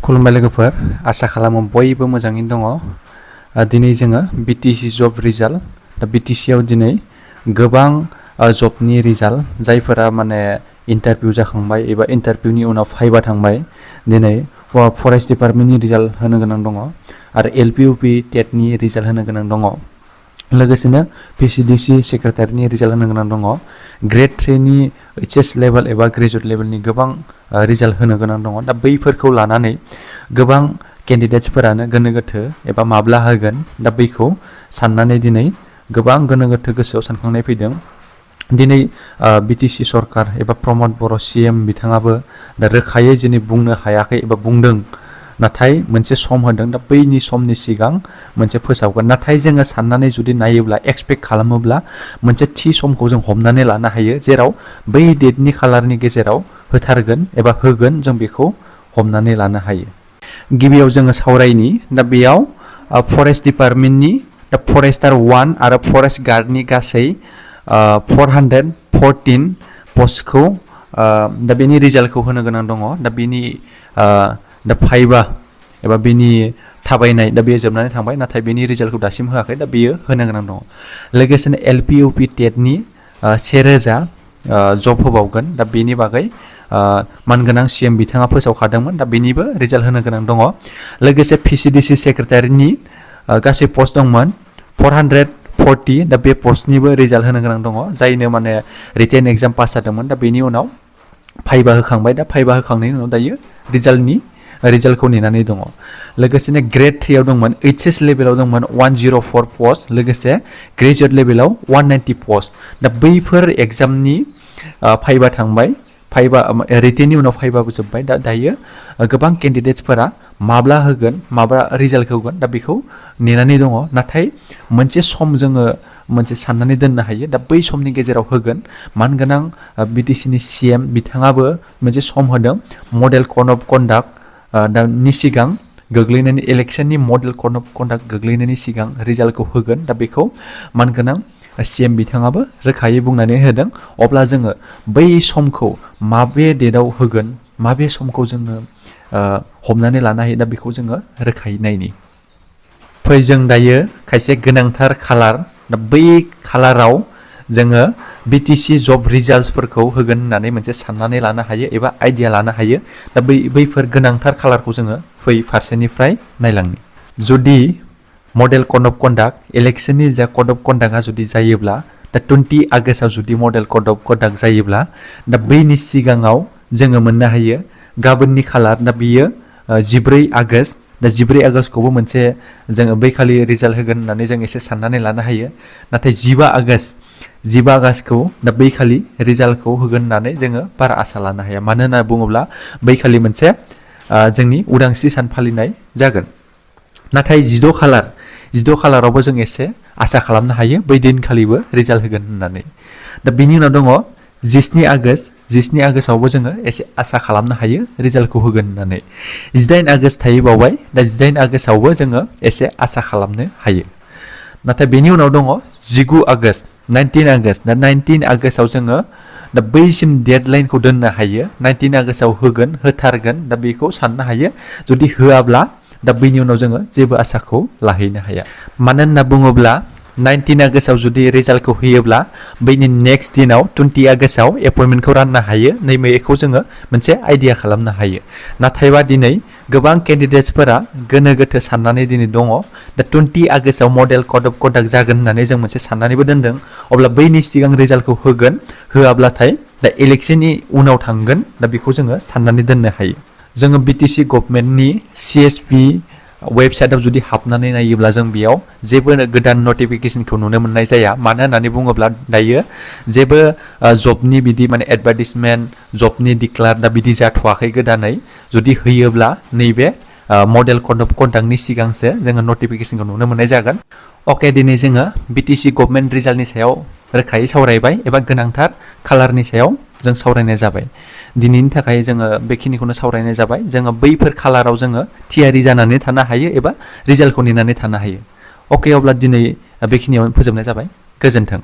खुलुमबाय लोगोफोर आसा खालामो बयबो मोजाङैनो दङ दिनै जोङो BTC जब रिजाल्ट दा BTC आव दिनै गोबां जबनि रिजाल्ट जायफोरा माने इन्टारभिउ जाखांबाय एबा इन्टारभिउनि उनाव फाइबा थांबाय दिनै फरेस्ट डिपार्टमेन्टनि रिजाल्ट होनो गोनां दङ आरो LPUP TET नि रिजाल्ट होनो गोनां दङ लोगोसेनो VCDC Secreatry नि रिजाल्ट होनो गोनां दङ ग्रेड 3 नि HS लेभेल एबा ग्रेजुवेट लेभेलनि गोबां रिजाल्ट होनो गोनां दङ दा बैफोरखौ लानानै गोबां केन्डिडेट्सफोरानो गोनो गोथो एबा माब्ला होगोन दा बैखौ साननानै दिनै गोबां गोनो गोथो गोसोआव सानखांनाय फैदों दिनै BTC सरकार एबा प्रमद बर' CM बिथाङाबो दा रोखायै दिनै बुंनो हायाखै एबा बुंदों नाथाय मोनसे सम होदों दा बैनि समनि सिगां मोनसे फोसावगोन नाथाय जोङो साननानै जुदि नायोब्ला एक्सपेक्ट खालामोब्ला मोनसे थि समखौ जों हमनानै लानो हायो जेराव बै डेटनि खालारनि गेजेराव होथारगोन एबा होगोन जों बेखौ हमनानै लानो हायो गिबियाव जोङो सावरायनि दा बेयाव फरेस्ट डिपार्टमेन्टनि दा फरेस्टार 1 आरो फरेस्ट गार्डनि गासै 414 पस्टखौ दा बेनि रिजाल्टखौ होनो गोनां दङ दा बेनि दा फाइबा एबा बेनि थाबायनाय दा बेयो जोबनानै थांबाय नाथाय बेनि रिजाल्टखौ दासिम होआखै दा बेयो होनो गोनां दङ लोगोसेनो LPUP TET नि 1000 जब होबावगोन दा बेनि बागै मानगोनां CM बिथाङा फोसावखादोंमोन दा बेनिबो रिजाल्ट होनो गोनां दङ लोगोसे VCDC सेक्रेटारिनि गासै पस्ट दंमोन 440 दा बे पस्टनिबो रिजाल्ट होनो गोनां दङ जायनो माने रिटेन एग्जाम पास जादोंमोन दा बेनि उनाव फाइबा होखांबाय दा फाइबा होखांनायनि उनाव दायो रिजाल्टखौ नेनानै दङ लोगोसेनो ग्रेड 3 आव दंमोन HS लेभेलाव दंमोन 104 पस्ट लोगोसे ग्रेजुवेट लेभेलाव 190 पस्ट दा बैफोर एग्जामनि फाइबा थांबाय फाइबा रिटेननि उनाव फाइबाबो जोबबाय दा दायो गोबां केन्डिडेट्सफोरा माब्ला होगोन माब्ला रिजाल्ट होगोन दा बेखौ नेनानै दङ नाथाय मोनसे सम जोङो मोनसे साननानै दोननो हायो दा बै समनि गेजेराव होगोन मानगोनां BTC नि CM बिथाङाबो मोनसे सम होदों मडेल कोड अफ कन्डाक्ट नि सिगां गोग्लैनायनि इलेक्शननि मडेल कोड अफ कन्डाक्ट गोग्लैनायनि सिगां रिजाल्टखौ होगोन दा बेखौ मानगोनां CM बिथाङाबो रोखायै बुंनानै होदों अब्ला जोङो बै समखौ माबे डेटआव होगोन माबे समखौ जोङो हमनानै लानो हायो दा बेखौ जोङो रोखायै नायनि फै जों दायो खायसे गोनांथार खालार दा बै खालाराव जोङो BTC जब रिजाल्टसफोरखौ होगोन होननानै मोनसे साननानै लानो हायो एबा आइडिया लानो हायो दा बैफोर गोनांथार खालारखौ जोङो फै फारसेनिफ्राय नायलांनि जुदि मडेल कोड अफ कन्डाक्ट इलेक्शननि जा कोड अफ कन्डाक्टआ जुदि जायोब्ला दा 20 आगस्टआव जुदि मडेल कोड अफ कन्डाक्ट जायोब्ला दा बैनि सिगाङाव जोङो मोननो हायो गाबोननि खालार दा बियो 14 आगस्ट दा 14 आगस्टखौबो मोनसे जोङो बैखालि रिजाल्ट होगोन होननानै जों एसे साननानै लानो हायो नाथाय 15 आगस्टखौ दा बैखालि रिजाल्टखौ होगोन होननानै जोङो बारा आसा लानो हाया मानो होनना बुङोब्ला बैखालि मोनसे जोंनि उदांस्रि सान फालिनाय जागोन नाथाय 16 खालारावबो जों एसे आसा खालामनो हायो बै दिनखालिबो रिजाल्ट होगोन होननानै दा बेनि उनाव दङ 17 आगस्टआवबो जोङो एसे आसा खालामनो हायो रिजाल्टखौ होगोन होननानै 18 आगस्ट थाहैबावबाय दा 18 आगस्टआवबो जोङो एसे आसा खालामनो हायो नाथाय बेनि उनाव दङ 19 आगस्ट 19 आगस्ट दा 19 आगस्टआव जोङो दा बैसिम डेडलाइनखौ दोननो हायो 19 आगस्टआव होगोन होथारगोन दा बेखौ साननो हायो जुदि होआब्ला दा बैनि उनाव जोङो जेबो आसाखौ लाहैनो हाया मानो होनना बुङोब्ला 19 आगस्टआव जुदि रिजाल्टखौ होयोब्ला बैनि नेक्स्ट दिनाव 20 आगस्टआव एपइन्टमेन्टखौ राननो हायो नैबेखौ जोङो मोनसे आइडिया खालामनो हायो नाथायबा दिनै गोबां केन्डिडेट्सफोरा गोनो गोथो साननानै दिनै दङ दा 20 आगस्टआव मडेल कोड अफ कन्डाक्ट जागोन होननानै जों मोनसे साननानैबो दोनदों अब्ला बैनि सिगां रिजाल्टखौ होगोन होआब्लाथाय दा इलेक्शननि उनाव थांगोन दा बेखौ जोङो साननानै दोननो हायो जोङो BTC गभर्नमेन्टनि CSP वेबसाइटआव जुदि हाबनानै नायोब्ला जों बेयाव जेबो गोदान नटिफिकेशनखौ नुनो मोननाय जाया मानो होननानै बुङोब्ला दायो जेबो जबनि बिदि माने एडभार्टाइजमेन्ट जबनि डिक्लेयार दा बिदि जाथ'वाखै गोदानै जुदि होयोब्ला नैबे मडेल कोड अफ कन्डाक्टनि सिगांसो जोङो नटिफिकेशनखौ नुनो मोननाय जागोन अके दिनै जोङो BTC गभर्नमेन्ट रिजाल्टनि सायाव रोखायै सावरायबाय एबा गोनांथार खालारनि सायाव जों सावरायनाय जाबाय दिनैनि थाखाय जोङो बेखिनिखौनो सावरायनाय जाबाय जोङो बैफोर खालाराव जोङो थियारि जानानै थानो हायो एबा रिजाल्टखौ नेनानै थानो हायो अके अब्ला दिनै बेखिनियाव फोजोबनाय जाबाय गोजोन्थों